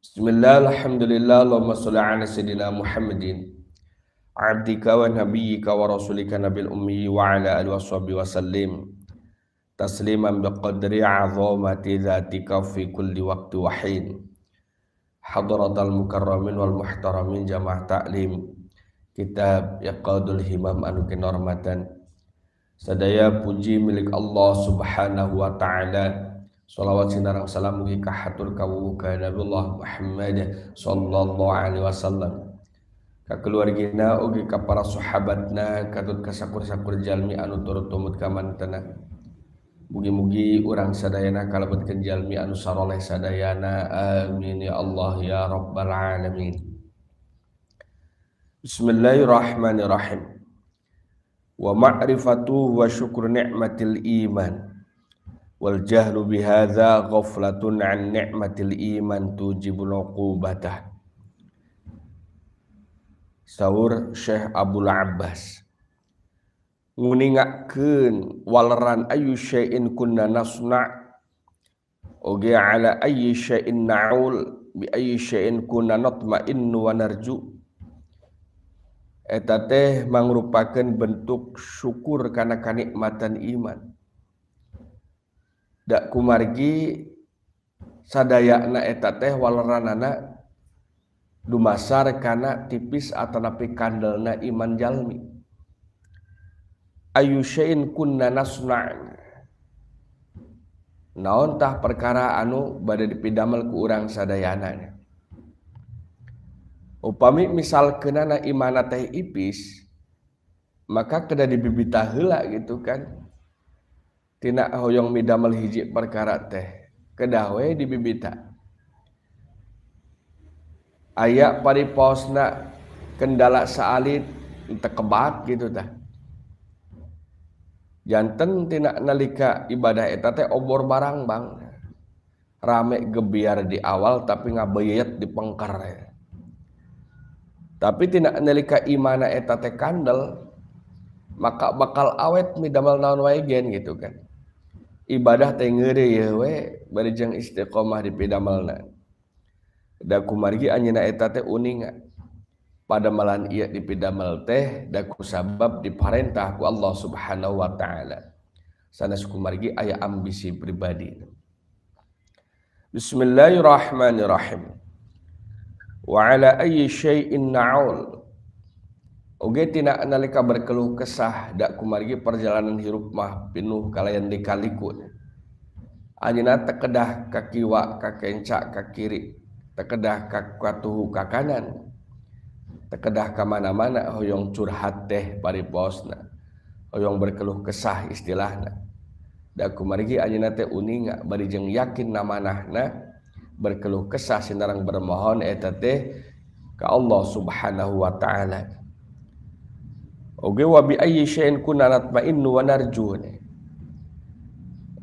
Bismillah, alhamdulillah, Allahumma sholli ala sayyidina Muhammadin abdika wa nabiyyika wa rasulika nabil ummi wa ala alihi washabihi wa sallim tasliman biqadri 'azamati dzatika fi kulli waqti wa hin. Hadratal mukarramin wal muhtaramin, jamaah taklim kitab Iqadul Himam anu kinormatan sadaya, puji milik Allah Subhanahu wa taala. Salawat sinareng salam mugi kahatur kawuh ka Nabiullah Muhammad sallallahu alaihi wasallam, ka keluargina ugi ka para sahabatna, katut ka sakur-sakur jalmi anu turut tumut ka mantena. Mugi-mugi urang sadayana kalebetkeun jalmi anu saroleh sadayana. Amin ya Allah ya rabbal alamin. Bismillahirrahmanirrahim. Wa ma'rifatu wa syukru ni'matil iman wal jahlu bihadza ghaflatun an ni'matil iman tujibul uqubatah. Saur Syekh Abdul Abbas, nguningakeun waleran ayu syai'in kunna nasna' oge ala ayyi syai'in na'ul bi ayyi syai'in kunna natma'innu wa narju, eta teh mangrupakeun bentuk syukur kana kanikmatan iman. Da kumargi sadayana eta teh waleranana dumasar kana tipis atanapi kandelna iman jalmi. Ayu syai'in kunna nasna', naon tah perkara anu bade dipidamel ku urang sadayana. Upami misalkeunana imana teh ipis, maka kedah dibibita heula gitu kan. Tina hoyong midamel hiji perkara teh kedah we dibibita. Aya paripaosna kendala saalit teu kebak gitu tah. Janten tina nalika ibadah eta teh obor barang bang, rame gebiar di awal tapi ngabeyet di pengker. Tapi tina nalika imana eta teh kandel, maka bakal awet midamel naon wae gen gitu kan. Ibadah teh ngeureuy we bari jeung istiqomah di pidamelna. Da kumargi anjeunna eta teh uninga padamalan ieu dipidamel teh da kusabab diparentah ku Allah Subhanahu wa taala, sanes kumargi aya ambisi pribadi. Bismillahirrahmanirrahim. Wa ala ayyi syai'in na'ul, oge tina nalika berkeluh kesah da kumargi perjalanan hirup mah pinuh kalayan dikaliku. Anjeunna teu kedah ka kiwa, ka kenca, ka kiri, teu kedah ka katuhu, ka kanan, teu kedah ka mana-mana hoyong curhat teh paripaosna, hoyong berkeluh kesah istilahna. Da kumargi anjeunna teh uninga bari jeung yakin namanahna berkeluh kesah sinareng bermohon eta teh ka Allah Subhanahu wa taala. Oge wa bi ayyi syai'in kunna natma'innu wa narju,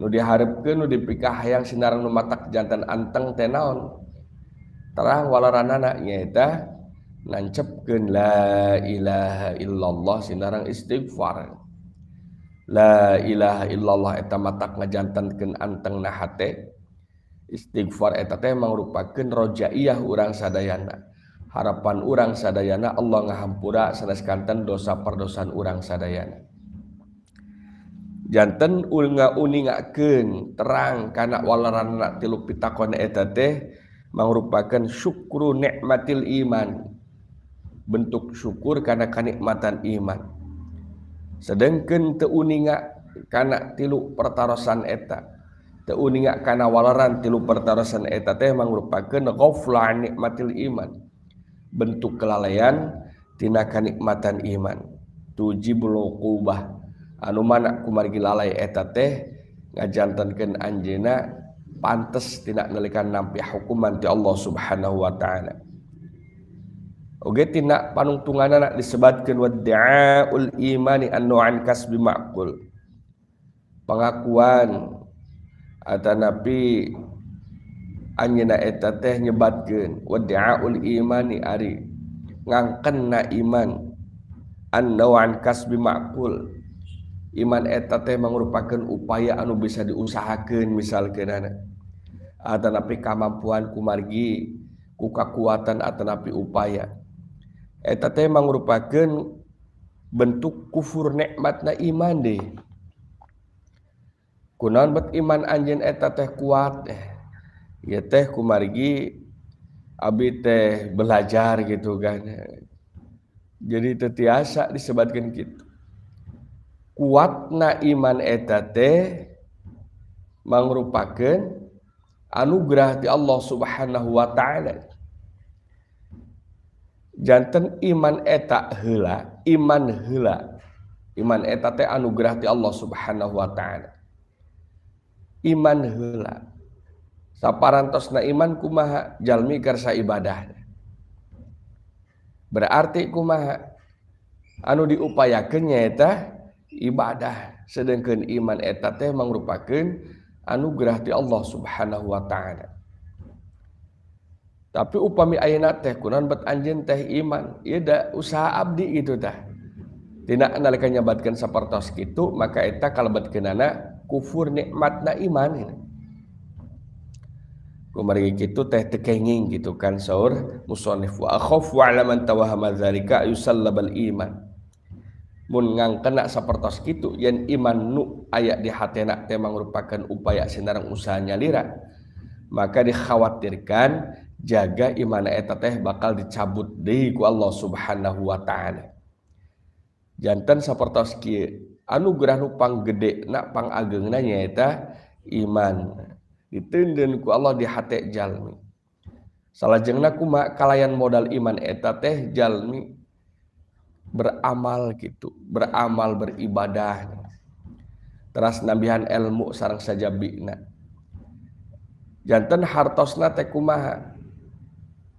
nu diharepkeun, nu dipikahayang sinareng nu matak janten anteng teh naon? Terang waleranana, nyaeta nancepkeun la ilaha illallah sinareng istighfar. La ilaha illallah eta matak ngajantenkeun antengna hate. Istighfar eta teh mangrupakeun rojaiyah urang sadayana, harapan urang sadayana Allah ngahampura sanes kanten dosa perdosan urang sadayana. Janten uningakeun terang kana waleranna tilu pitakon eta teh mangrupakeun syukru nikmatil iman, bentuk syukur kana kanikmatan iman. Sedengkeun teu uninga kana tilu pertarosan eta, teu uninga kana waleran tilu pertarosan eta teh mangrupakeun ghaflah nikmatil iman, bentuk kelalaian tina kanikmatan iman, tujibul uqubah, anu mana kumargi lalai eta teh ngajantenkeun anjeunna pantes tina nalika nampi hukuman ti Allah Subhanahu wa taala. Oge tina panungtunganana disebatkeun wadda'ul imani annu an kasbi ma'qul, pengakuan atanapi anjeunna eta teh nyebatkeun wadda'ul imani, ari ngangkenna iman, annu an kasbi ma'qul, iman eta teh mangrupakeun upaya anu bisa diusahakeun misalkeunana atanapi kamampuan kumargi ku kakuatan atanapi upaya eta teh mangrupakeun bentuk kufur nikmatna iman deh. Kunaon bet iman anjeun eta teh kuat ieu teh kumargi abi teh belajar gitu kan. Jadi teu tiasa disebatkeun kitu. Kuatna iman eta teh mangrupakeun anugerah ti Allah Subhanahu wa taala. Janten iman eta heula, iman heula. Iman eta teh anugerah ti Allah Subhanahu wa taala. Iman heula. Saparantosna iman kumaha jalmi kersa ibadah. Berarti kumaha anu diupayakeun nyaeta ibadah, sedangkan iman eta teh mangrupakeun anugerah ti Allah Subhanahu wa taala. Tapi upami ayeuna teh kunaon bet anjeun teh iman, ieu da usaha abdi gitu tah. Tina nalika nyabatkeun sapertos kitu maka eta kalebetkeunana kufur nikmatna iman. Kumargi kitu teh teu kenging gitu kan saur musannif wa akhafu ala man tawahama dzalika yusallabal iman. Mun ngangkena sapertos kitu yen iman nu aya di hatena teh mangrupakeun upaya sinareng usaha nyalira, maka dikhawatirkan jaga iman eta teh bakal dicabut deui ku Allah Subhanahu wa taala. Janten sapertos kieu anugerah nu panggedena pangageungna nyaeta iman. Diteundeun ku Allah di hate jalmi. Salajengna kumaha kalayan modal iman eta teh jalmi beramal gitu, beramal beribadah. Teras nambihan ilmu sareng sajabina. Janten hartosna teh kumaha?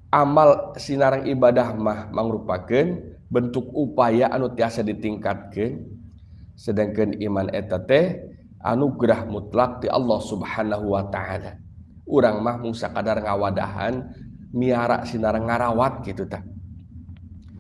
Amal sinareng ibadah mah mangrupakeun bentuk upaya anu tiasa ditingkatkeun, sedangkan iman eta teh anugerah mutlak ti Allah Subhanahu wa taala. Urang mah mung sakadar ngawadahan miara sinareng ngarawat gitu tah.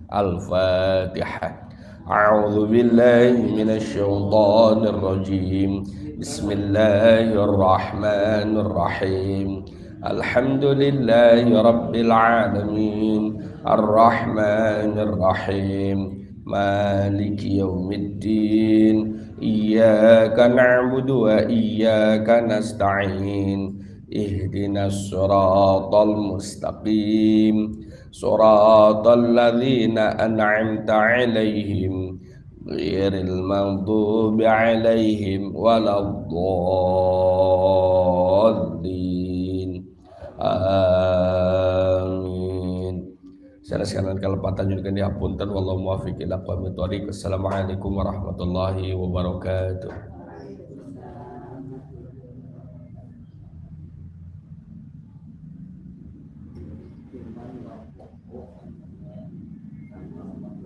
Al-Fatihah. A'udzu billahi minasyaitonir rajim. Bismillahirrahmanirrahim. Alhamdulillahi rabbil alamin. Arrahmanir rahim. Maliki yaumiddin. Iyyaka na'budu wa iyyaka nasta'in. Ihdinas siratal mustaqim. Siratal ladzina an'amta 'alaihim ghairil maghdubi 'alaihim waladdallin. Amin. Sanes kanan kalepatan nyuhunkeun dihapunten wallahu muwaffiq ila aqwamit thoriq. Assalamualaikum warahmatullahi wabarakatuh.